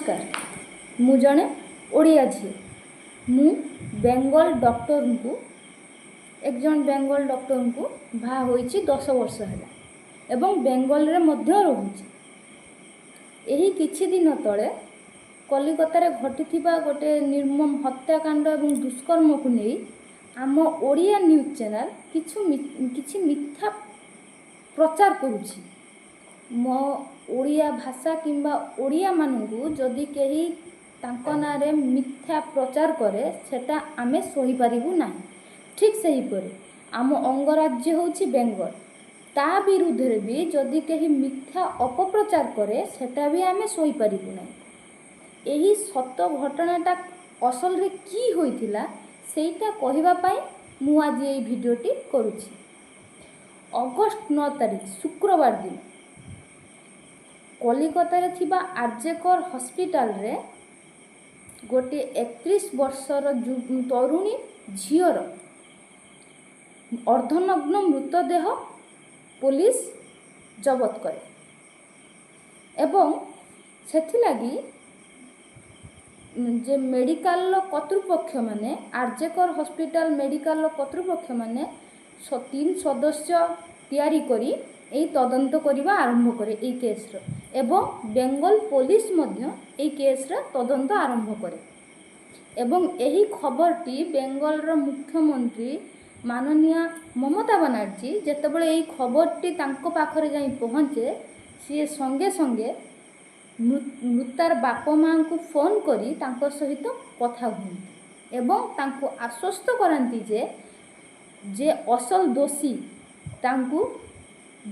ନମସ୍କାର, ମୁଁ ଜଣେ ଓଡ଼ିଆ ଝିଅ। ମୁଁ ବେଙ୍ଗଲ ଡକ୍ଟରଙ୍କୁ ଏକ ଜଣ ବେଙ୍ଗଲ ଡକ୍ଟରଙ୍କୁ ବାହା ହୋଇଛି 10 ବର୍ଷ ହେଲା ଏବଂ ବେଙ୍ଗଲରେ ମଧ୍ୟ ରହୁଛି। ଏହି କିଛି ଦିନ ତଳେ କଲିକତାରେ ଘଟିଥିବା ଗୋଟେ ନିର୍ମମ ହତ୍ୟାକାଣ୍ଡ ଏବଂ ଦୁଷ୍କର୍ମକୁ ନେଇ ଆମ ଓଡ଼ିଆ ନ୍ୟୁଜ୍ ଚ୍ୟାନେଲ୍ କିଛି ମିଥ୍ୟା ପ୍ରଚାର କରୁଛି। ମୋ ଓଡ଼ିଆ ଭାଷା କିମ୍ବା ଓଡ଼ିଆମାନଙ୍କୁ ଯଦି କେହି ତାଙ୍କ ନାଁରେ ମିଥ୍ୟା ପ୍ରଚାର କରେ, ସେଟା ଆମେ ସହିପାରିବୁ ନାହିଁ। ଠିକ୍ ସେହିପରି ଆମ ଅଙ୍ଗରାଜ୍ୟ ହେଉଛି ବେଙ୍ଗଲ। ତା ବିରୁଦ୍ଧରେ ବି ଯଦି କେହି ମିଥ୍ୟା ଅପପ୍ରଚାର କରେ, ସେଟା ବି ଆମେ ସହିପାରିବୁ ନାହିଁ। ଏହି ସତ ଘଟଣାଟା ଅସଲରେ କି ହୋଇଥିଲା, ସେଇଟା କହିବା ପାଇଁ ମୁଁ ଆଜି ଏଇ ଭିଡ଼ିଓଟି କରୁଛି। ଅଗଷ୍ଟ 9 ତାରିଖ ଶୁକ୍ରବାର ଦିନ କଲିକତାରେ ଥିବା ଆର୍ଜେକର ହସ୍ପିଟାଲରେ ଗୋଟିଏ 31 ବର୍ଷର ତରୁଣୀ ଝିଅର ଅର୍ଦ୍ଧନଗ୍ନ ମୃତଦେହ ପୋଲିସ ଜବତ କରେ ଏବଂ ସେଥିଲାଗି ଯେ ମେଡ଼ିକାଲର କର୍ତ୍ତୃପକ୍ଷମାନେ, ଆର୍ଜେକର ହସ୍ପିଟାଲ ମେଡ଼ିକାଲର କର୍ତ୍ତୃପକ୍ଷମାନେ ତିନି ସଦସ୍ୟ ତିଆରି କରି ଏଇ ତଦନ୍ତ କରିବା ଆରମ୍ଭ କରେ ଏଇ କେସ୍ର ଏବଂ ବେଙ୍ଗଲ ପୋଲିସ ମଧ୍ୟ ଏଇ କେସ୍ର ତଦନ୍ତ ଆରମ୍ଭ କରେ। ଏବଂ ଏହି ଖବରଟି ବେଙ୍ଗଲର ମୁଖ୍ୟମନ୍ତ୍ରୀ ମାନନୀୟା ମମତା ବାନାର୍ଜୀ ଯେତେବେଳେ ଏଇ ଖବରଟି ତାଙ୍କ ପାଖରେ ଯାଇ ପହଞ୍ଚେ, ସିଏ ସଙ୍ଗେ ସଙ୍ଗେ ମୃତାର ବାପା ମାଆଙ୍କୁ ଫୋନ୍ କରି ତାଙ୍କ ସହିତ କଥା ହୁଅନ୍ତି ଏବଂ ତାଙ୍କୁ ଆଶ୍ୱସ୍ତ କରାନ୍ତି ଯେ ଯେ ଅସଲ ଦୋଷୀ ତାଙ୍କୁ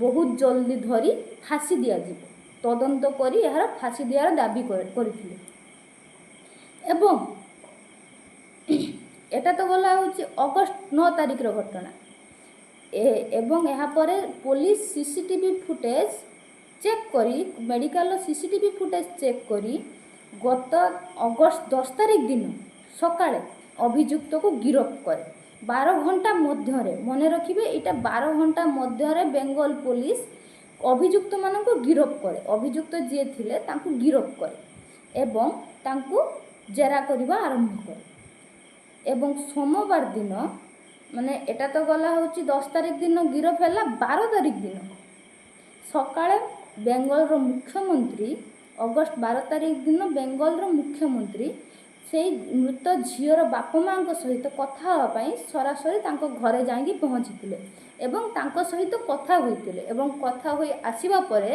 ବହୁତ ଜଲ୍ଦି ଧରି ଫାଶୀ ଦିଆଯିବ। ତଦନ୍ତ କରି ଏହାର ଫାଶୀ ଦିଆର ଦାବି କରିଥିଲେ। ଏବଂ ଏଟା ତ ଗଲା ହେଉଛି ଅଗଷ୍ଟ 9 ତାରିଖର ଘଟଣା। ଏବଂ ଏହାପରେ ପୋଲିସ ସିସିଟିଭି ଫୁଟେଜ୍ ଚେକ୍ କରି, ମେଡ଼ିକାଲର ସିସିଟିଭି ଫୁଟେଜ୍ ଚେକ୍ କରି ଗତ ଅଗଷ୍ଟ 10 ତାରିଖ ଦିନ ସକାଳେ ଅଭିଯୁକ୍ତକୁ ଗିରଫ କରେ 12 ଘଣ୍ଟା ମଧ୍ୟରେ। ମନେ ରଖିବେ, ଏଇଟା 12 ଘଣ୍ଟା ମଧ୍ୟରେ ବେଙ୍ଗଲ ପୋଲିସ ଅଭିଯୁକ୍ତମାନଙ୍କୁ ଗିରଫ କରେ। ଅଭିଯୁକ୍ତ ଯିଏ ଥିଲେ ତାଙ୍କୁ ଗିରଫ କରେ ଏବଂ ତାଙ୍କୁ ଜେରା କରିବା ଆରମ୍ଭ କରେ। ଏବଂ ସୋମବାର ଦିନ, ମାନେ ଏଟା ତ ଗଲା ହେଉଛି 10 ତାରିଖ ଦିନ ଗିରଫ ହେଲା, 12 ତାରିଖ ଦିନ ସକାଳେ ବେଙ୍ଗଲର ମୁଖ୍ୟମନ୍ତ୍ରୀ, ଅଗଷ୍ଟ 12 ତାରିଖ ଦିନ ବେଙ୍ଗଲର ମୁଖ୍ୟମନ୍ତ୍ରୀ ସେଇ ମୃତ ଝିଅର ବାପା ମାଆଙ୍କ ସହିତ କଥା ହେବା ପାଇଁ ସରାସରି ତାଙ୍କ ଘରେ ଯାଇକି ପହଞ୍ଚିଥିଲେ ଏବଂ ତାଙ୍କ ସହିତ କଥା ହୋଇଥିଲେ। ଏବଂ କଥା ହୋଇ ଆସିବା ପରେ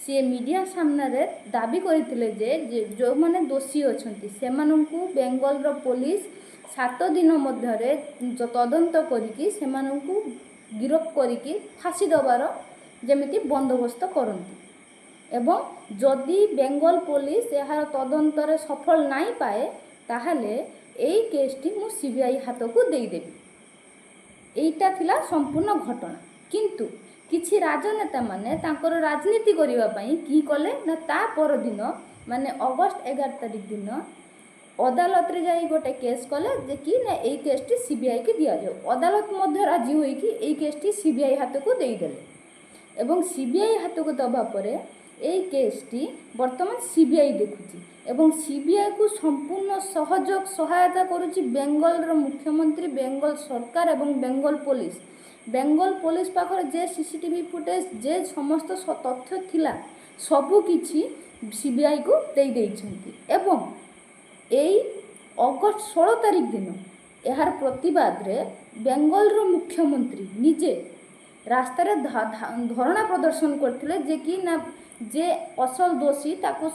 ସିଏ ମିଡ଼ିଆ ସାମ୍ନାରେ ଦାବି କରିଥିଲେ ଯେ ଯେଉଁମାନେ ଦୋଷୀ ଅଛନ୍ତି, ସେମାନଙ୍କୁ ବେଙ୍ଗଲର ପୋଲିସ 7 ଦିନ ମଧ୍ୟରେ ତଦନ୍ତ କରିକି ସେମାନଙ୍କୁ ଗିରଫ କରିକି ଫାଶୀ ଦେବାର ଯେମିତି ବନ୍ଦୋବସ୍ତ କରନ୍ତି ଏବଂ ଯଦି ବେଙ୍ଗଲ ପୋଲିସ ଏହାର ତଦନ୍ତରେ ସଫଳ ନାଇଁ ପାଏ, ତାହେଲେ ଏଇ କେସ୍ଟି ମୁଁ ସିବିଆଇ ହାତକୁ ଦେଇଦେବି। ଏଇଟା ଥିଲା ସମ୍ପୂର୍ଣ୍ଣ ଘଟଣା। କିନ୍ତୁ କିଛି ରାଜନେତାମାନେ ତାଙ୍କର ରାଜନୀତି କରିବା ପାଇଁ କି କଲେ ନା, ତା ପରଦିନ ମାନେ ଅଗଷ୍ଟ 11 ତାରିଖ ଦିନ ଅଦାଲତରେ ଯାଇ ଗୋଟେ କେସ୍ କଲେ ଯେ କି ନା ଏଇ କେସ୍ଟି ସିବିଆଇକି ଦିଆଯାଉ। ଅଦାଲତ ମଧ୍ୟ ରାଜି ହୋଇକି ଏଇ କେସ୍ଟି ସିବିଆଇ ହାତକୁ ଦେଇଦେଲେ ଏବଂ ସିବିଆଇ ହାତକୁ ଦେବା ପରେ ଏଇ କେସ୍ଟି ବର୍ତ୍ତମାନ ସିବିଆଇ ଦେଖୁଛି ଏବଂ ସିବିଆଇକୁ ସମ୍ପୂର୍ଣ୍ଣ ସହଯୋଗ ସହାୟତା କରୁଛି ବେଙ୍ଗଲର ମୁଖ୍ୟମନ୍ତ୍ରୀ, ବେଙ୍ଗଲ ସରକାର ଏବଂ ବେଙ୍ଗଲ ପୋଲିସ। ବେଙ୍ଗଲ ପୋଲିସ ପାଖରେ ଯେ ସିସିଟିଭି ଫୁଟେଜ୍, ଯେ ସମସ୍ତ ତଥ୍ୟ ଥିଲା, ସବୁ କିଛି ସିବିଆଇକୁ ଦେଇ ଦେଇଛନ୍ତି। ଏବଂ ଏଇ ଅଗଷ୍ଟ 16 ତାରିଖ ଦିନ ଏହାର ପ୍ରତିବାଦରେ ବେଙ୍ଗଲର ମୁଖ୍ୟମନ୍ତ୍ରୀ ନିଜେ ରାସ୍ତାରେ ଧରଣା ପ୍ରଦର୍ଶନ କରିଥିଲେ ଯେ କି ନା ଯେ ଅସଲ ଦୋଷୀ ତାକୁ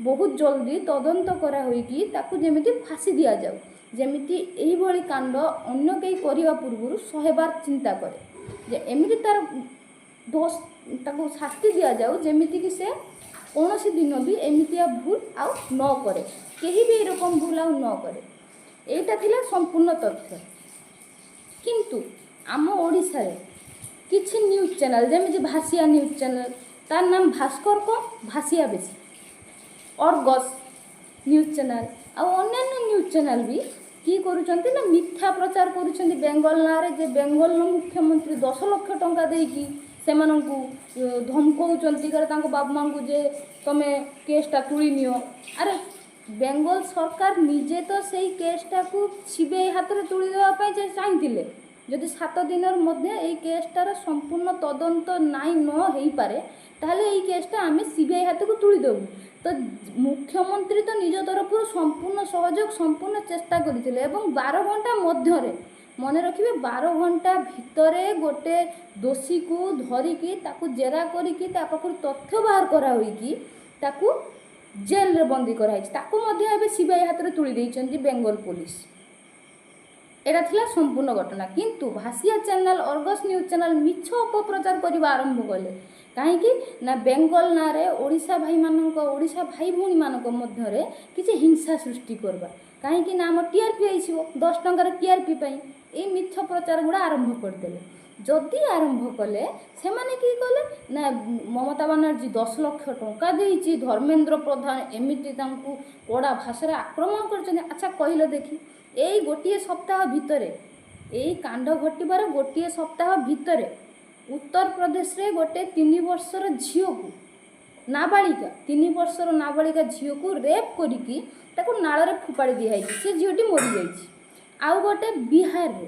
ବହୁତ ଜଲ୍ଦି ତଦନ୍ତ କରାହୋଇକି ତାକୁ ଯେମିତି ଫାଶୀ ଦିଆଯାଉ, ଯେମିତି ଏଇଭଳି କାଣ୍ଡ ଅନ୍ୟ କେହି କରିବା ପୂର୍ବରୁ ଶହେ ବାର ଚିନ୍ତା କରେ, ଯେ ଏମିତି ତାର ଦୋଷ ତାକୁ ଶାସ୍ତି ଦିଆଯାଉ, ଯେମିତିକି ସେ କୌଣସି ଦିନ ବି ଏମିତିଆ ଭୁଲ ଆଉ ନ କରେ, କେହି ବି ଏରକମ ଭୁଲ ଆଉ ନ କରେ। ଏଇଟା ଥିଲା ସମ୍ପୂର୍ଣ୍ଣ ତଥ୍ୟ। କିନ୍ତୁ ଆମ ଓଡ଼ିଶାରେ କିଛି ନ୍ୟୁଜ୍ ଚ୍ୟାନେଲ୍, ଯେମିତି ଭାସିଆ ନ୍ୟୁଜ୍ ଚ୍ୟାନେଲ୍, ତାର ନାମ ଭାସ୍କର କମ୍, ଭାସିଆ ବେଶୀ, ଅର୍ଗସ୍ ନ୍ୟୁଜ୍ ଚ୍ୟାନେଲ୍ ଆଉ ଅନ୍ୟାନ୍ୟ ନ୍ୟୁଜ୍ ଚ୍ୟାନେଲ୍ ବି କି କରୁଛନ୍ତି ନା ମିଥ୍ୟା ପ୍ରଚାର କରୁଛନ୍ତି ବେଙ୍ଗଲ ନାଁରେ, ଯେ ବେଙ୍ଗଲର ମୁଖ୍ୟମନ୍ତ୍ରୀ 10 ଲକ୍ଷ ଟଙ୍କା ଦେଇକି ସେମାନଙ୍କୁ ଧମକଉଛନ୍ତି, କାରଣ ତାଙ୍କ ବାପା ମାଆଙ୍କୁ ଯେ ତମେ କେସ୍ଟା ତୁଳି ନିଅ। ଆରେ, ବେଙ୍ଗଲ ସରକାର ନିଜେ ତ ସେଇ କେସ୍ଟାକୁ ସିବିଆଇ ହାତରେ ତୁଳି ଦେବା ପାଇଁ ଚାହିଁଥିଲେ। ଯଦି 7 ଦିନର ମଧ୍ୟ ଏଇ କେସ୍ଟାର ସମ୍ପୂର୍ଣ୍ଣ ତଦନ୍ତ ନାଇଁ ନ ହେଇପାରେ, ତାହେଲେ ଏଇ କେସ୍ଟା ଆମେ ସିବିଆଇ ହାତକୁ ତୁଳି ଦେବୁ। ତ ମୁଖ୍ୟମନ୍ତ୍ରୀ ତ ନିଜ ତରଫରୁ ସମ୍ପୂର୍ଣ୍ଣ ସହଯୋଗ, ସମ୍ପୂର୍ଣ୍ଣ ଚେଷ୍ଟା କରିଥିଲେ ଏବଂ 12 ଘଣ୍ଟା ମଧ୍ୟରେ, ମନେ ରଖିବେ, 12 ଘଣ୍ଟା ଭିତରେ ଗୋଟେ ଦୋଷୀକୁ ଧରିକି, ତାକୁ ଜେରା କରିକି, ତା ପାଖରୁ ତଥ୍ୟ ବାହାର କରାହୋଇକି ତାକୁ ଜେଲରେ ବନ୍ଦୀ କରାହେଇଛି। ତାକୁ ମଧ୍ୟ ଏବେ ସିବିଆଇ ହାତରେ ତୁଳି ଦେଇଛନ୍ତି ବେଙ୍ଗଲ ପୋଲିସ। ଏଇଟା ଥିଲା ସମ୍ପୂର୍ଣ୍ଣ ଘଟଣା। କିନ୍ତୁ ଭାସିଆ ଚ୍ୟାନେଲ, ଅର୍ଗସ୍ ନ୍ୟୁଜ୍ ଚ୍ୟାନେଲ ମିଛ ଅପପ୍ରଚାର କରିବା ଆରମ୍ଭ କଲେ। କାହିଁକି ନା ବେଙ୍ଗଲ ନାଁରେ ଓଡ଼ିଶା ଭାଇମାନଙ୍କ, ଓଡ଼ିଶା ଭାଇ ଭଉଣୀମାନଙ୍କ ମଧ୍ୟରେ କିଛି ହିଂସା ସୃଷ୍ଟି କରିବା। କାହିଁକି ନା ଆମ ଟିଆର୍ପି ଆସିବ। 10 ଟଙ୍କାର ଟିଆର୍ପି ପାଇଁ ଏଇ ମିଛ ପ୍ରଚାର ଗୁଡ଼ା ଆରମ୍ଭ କରିଦେଲେ। ଯଦି ଆରମ୍ଭ କଲେ, ସେମାନେ କି କଲେ ନା ମମତା ବାନାର୍ଜୀ 10 ଲକ୍ଷ ଟଙ୍କା ଦେଇଛି, ଧର୍ମେନ୍ଦ୍ର ପ୍ରଧାନ ଏମିତି ତାଙ୍କୁ କଡ଼ା ଭାଷାରେ ଆକ୍ରମଣ କରିଛନ୍ତି। ଆଚ୍ଛା, କହିଲ ଦେଖି, ଏଇ ଗୋଟିଏ ସପ୍ତାହ ଭିତରେ, ଏଇ କାଣ୍ଡ ଘଟିବାର ଗୋଟିଏ ସପ୍ତାହ ଭିତରେ ଉତ୍ତରପ୍ରଦେଶରେ ଗୋଟେ 3 ବର୍ଷର ଝିଅକୁ, ନାବାଳିକା, 3 ବର୍ଷର ନାବାଳିକା ଝିଅକୁ ରେପ୍ କରିକି ତାକୁ ନାଳରେ ଫୋପାଡ଼ି ଦିଆହେଇଛି। ସେ ଝିଅଟି ମରିଯାଇଛି। ଆଉ ଗୋଟେ ବିହାରରେ,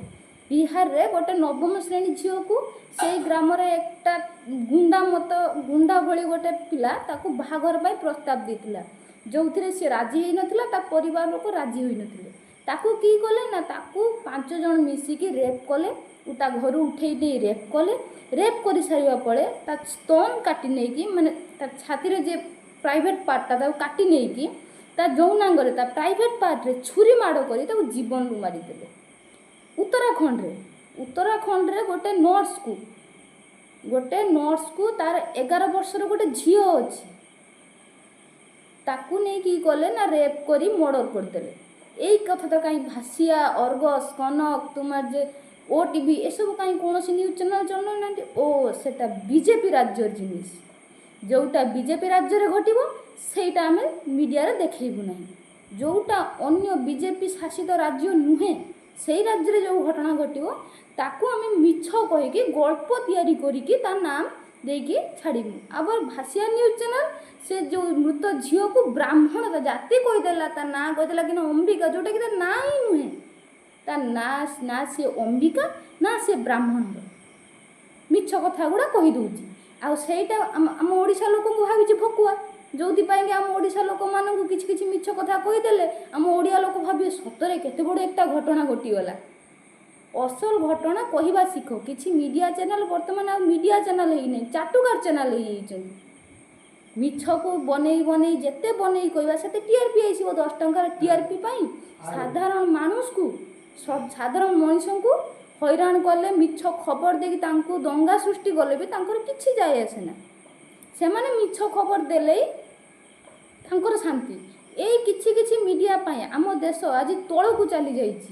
ବିହାରରେ ଗୋଟେ ନବମ ଶ୍ରେଣୀ ଝିଅକୁ ସେଇ ଗ୍ରାମରେ একটা ଗୁଣ୍ଡା ମତ ଗୁଣ୍ଡା ଭଳି ଗୋଟେ ପିଲା ତାକୁ ବାହାଘର ପାଇଁ ପ୍ରସ୍ତାବ ଦେଇଥିଲା, ଯେଉଁଥିରେ ସେ ରାଜି ହେଇନଥିଲା, ତା ପରିବାର ଲୋକ ରାଜି ହୋଇନଥିଲେ। ତାକୁ କି କଲେ ନା ତାକୁ ପାଞ୍ଚ ଜଣ ମିଶିକି ରେପ୍ କଲେ, ତା ଘରୁ ଉଠେଇ ନେଇ ରେପ୍ କଲେ। ରେପ୍ କରିସାରିବା ପରେ ତା ସ୍ତନ କାଟି ନେଇକି, ମାନେ ତା ଛାତିରେ ଯେ ପ୍ରାଇଭେଟ୍ ପାର୍ଟଟା, ତାକୁ କାଟି ନେଇକି ତା ଯୌନାଙ୍ଗରେ, ତା ପ୍ରାଇଭେଟ୍ ପାର୍ଟରେ ଛୁରୀ ମାଡ଼ କରି ତାକୁ ଜୀବନରୁ ମାରିଦେଲେ। ଉତ୍ତରାଖଣ୍ଡରେ, ଉତ୍ତରାଖଣ୍ଡରେ ଗୋଟେ ନର୍ସକୁ, ତାର 11 ବର୍ଷର ଗୋଟେ ଝିଅ ଅଛି, ତାକୁ ନେଇକି କଲେ ନା ରେପ୍ କରି ମର୍ଡ଼ର କରିଦେଲେ। ଏଇ କଥା ତ କାହିଁ ଭାସିଆ, ଅର୍ଗସ୍, କନକ, ତୁମାର ଯେ ଓଟିଭି, ଏସବୁ କାହିଁ କୌଣସି ନ୍ୟୁଜ୍ ଚ୍ୟାନେଲ୍ ଚଲାଉନାହାନ୍ତି? ଓ, ସେଟା ବିଜେପି ରାଜ୍ୟର ଜିନିଷ। ଯେଉଁଟା ବିଜେପି ରାଜ୍ୟରେ ଘଟିବ, ସେଇଟା ଆମେ ମିଡ଼ିଆରେ ଦେଖେଇବୁ ନାହିଁ। ଯେଉଁଟା ଅନ୍ୟ ବିଜେପି ଶାସିତ ରାଜ୍ୟ ନୁହେଁ, ସେଇ ରାଜ୍ୟରେ ଯେଉଁ ଘଟଣା ଘଟିବ, ତାକୁ ଆମେ ମିଛ କହିକି, ଗଳ୍ପ ତିଆରି କରିକି ତା ନାମ ଦେଇକି ଛାଡ଼ିବୁ। ଆবার ଭାସିଆ ନ୍ୟୁଜ୍ ଚ୍ୟାନେଲ୍ ସେ ଯେଉଁ ମୃତ ଝିଅକୁ ବ୍ରାହ୍ମଣ, ତା ଜାତି କହିଦେଲା, ତା ନାଁ କହିଦେଲା କି ନା ଅମ୍ବିକା, ଯେଉଁଟାକି ତା ନାଁ ହିଁ ନୁହେଁ। ତା ନାଁ ନା ସିଏ ଅମ୍ବିକା, ନା ସିଏ ବ୍ରାହ୍ମଣର। ମିଛ କଥା ଗୁଡ଼ା କହିଦେଉଛି। ଆଉ ସେଇଟା ଆମ ଓଡ଼ିଶା ଲୋକଙ୍କୁ ଭାବିଛି ଭକୁଆ, ଯେଉଁଥିପାଇଁ କି ଆମ ଓଡ଼ିଶା ଲୋକମାନଙ୍କୁ କିଛି କିଛି ମିଛ କଥା କହିଦେଲେ ଆମ ଓଡ଼ିଆ ଲୋକ ଭାବିବେ ସତରେ କେତେ ବଡ଼ একটা ଘଟଣା ଘଟିଗଲା। ଅସଲ ଘଟଣା କହିବା ଶିଖ। କିଛି ମିଡ଼ିଆ ଚ୍ୟାନେଲ୍ ବର୍ତ୍ତମାନ ଆଉ ମିଡ଼ିଆ ଚ୍ୟାନେଲ୍ ହେଇନାହିଁ, ଚାଟୁକାର ଚ୍ୟାନେଲ୍ ହେଇଯାଇଛନ୍ତି। ମିଛକୁ ବନେଇ ବନେଇ, ଯେତେ ବନେଇ କହିବା ସେତେ ଟିଆର୍ପି ଆସିବ। 10 ଟଙ୍କାର ଟିଆର୍ପି ପାଇଁ ସାଧାରଣ মানুষକୁ, ସାଧାରଣ ମଣିଷଙ୍କୁ ହଇରାଣ କଲେ, ମିଛ ଖବର ଦେଇକି ତାଙ୍କୁ ଦଙ୍ଗା ସୃଷ୍ଟି କଲେ ବି ତାଙ୍କର କିଛି ଯାଏ ଆସେ ନା। ସେମାନେ ମିଛ ଖବର ଦେଲେ ତାଙ୍କର ଶାନ୍ତି। ଏଇ କିଛି କିଛି ମିଡ଼ିଆ ପାଇଁ ଆମ ଦେଶ ଆଜି ତଳକୁ ଚାଲି ଯାଇଛି।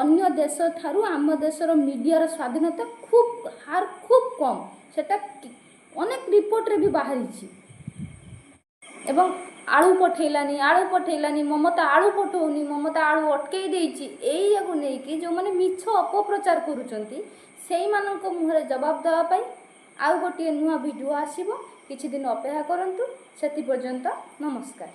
ଅନ୍ୟ ଦେଶ ଠାରୁ ଆମ ଦେଶର ମିଡ଼ିଆର ସ୍ୱାଧୀନତା ଖୁବ୍ ହାର ଖୁବ୍ କମ୍। ସେଟା ଅନେକ ରିପୋର୍ଟରେ ବି ବାହାରିଛି। ଏବଂ ଆଳୁ ପଠେଇଲାନି, ଆଳୁ ପଠେଇଲାନି, ମମତା ଆଳୁ ପଠଉନି, ମମତା ଆଳୁ ଅଟକେଇ ଦେଇଛି, ଏଇଆକୁ ନେଇକି ଯେଉଁମାନେ ମିଛ ଅପପ୍ରଚାର କରୁଛନ୍ତି, ସେଇମାନଙ୍କ ମୁହଁରେ ଜବାବ ଦେବା ପାଇଁ ଆଉ ଗୋଟିଏ ନୂଆ ଭିଡ଼ିଓ ଆସିବ। କିଛି ଦିନ ଅପେକ୍ଷା କରନ୍ତୁ। ସେଥି ପର୍ଯ୍ୟନ୍ତ ନମସ୍କାର।